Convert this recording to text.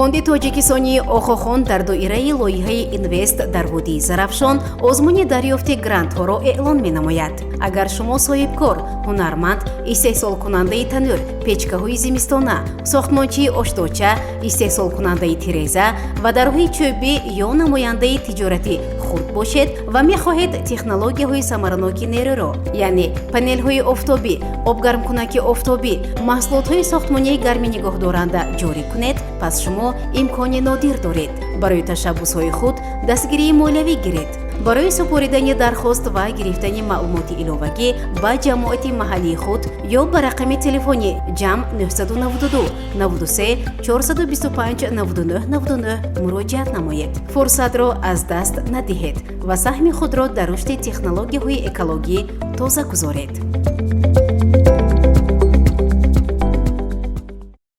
Фонди Тоҷикистонии Оғохон дар доираи лоиҳаи Инвест дар водии Зарафшон озмуни дарёфти грантҳоро эълон менамояд. Агар шумо соҳибкор, ҳунарманд, истеҳсолкунандаи танӯр, печкаҳои зимистона, сохтмончии ошдоча, истеҳсолкунандаи тиреза ва дарҳои чӯбӣ ё намояндаи тиҷорати хурд бошед ва мехоҳед технологияҳои самараноки нерӯро, яъне панелҳои офтобӣ, обгармкунаки офтобӣ, маҳсулотҳои сохтмонии гармӣ нигоҳдоранда ҷорӣ кунед, пас шумо имкони нодир доред барои ташаббусҳои худ дастгирии молиявӣ гиред. Барои супоридани дархост ва гирифтани маълумоти иловагӣ ба ҷамоати маҳаллии худ ё ба рақами телефони ҷамъ 992 93 425 99 99 муроҷиат намоед. Фурсатро аз даст надиҳед ва саҳми худро дар рушди технологияҳои экологӣ тоза гузоред.